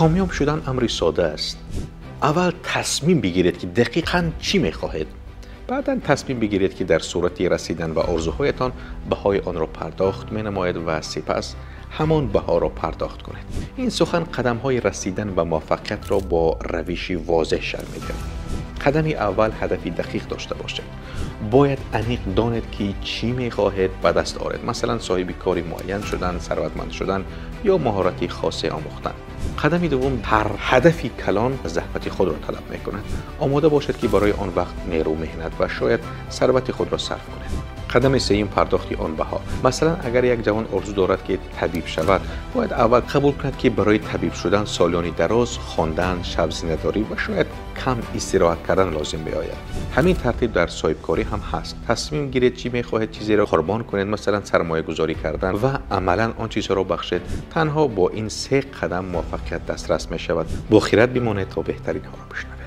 Комёб шудан амри сода аст. Аввал тасмим бигиред, ки дақиқан чӣ мехоҳед. Баъдан тасмим бигиред, ки дар сурати расидан ба орзуҳоятон баҳои онро пардохт менамоед ва сипас ҳамон баҳоро пардохт кунед. Ин сухан қадамҳои расидан ба муваффақиятро бо равиши возеҳ шарҳ медиҳад. Қадами аввал: ҳадафи дақиқ дошта бошед. Бояд аниқ донед, ки чӣ мехоҳед ба даст оред, масалан, соҳиби кори муайян шудан, сарватманд шудан ё маҳорати хосе омӯхтан. Қадами дуввум: ҳар ҳадафи калон заҳмати худро талаб мекунад. Омода бошед, ки барои он вақт, нерӯ, меҳнат ва шояд сарвати худро сарф кунед. Қадами сеюм: пардохти он баҳо. Масалан, агар як ҷавон орзу дорад, ки табиб шавад, бояд аввал қабул кунад, ки барои табиб шудан солёни дароз хондан, шабзиндадорӣ ва шояд кам истироҳат кардан лозим меояд. Ҳамин тартиб дар соҳибкорӣ ҳам ҳаст. Тасмим гиред, чӣ мехоҳед чизеро қурбон кунед, масалан, сармоягузорӣ кардан, ва амалан он чизҳоро бахшед. Танҳо бо ин се қадам муваффақият дастрас мешавад. Бо хирад бимонед, то беҳтаринҳоро бишнавед.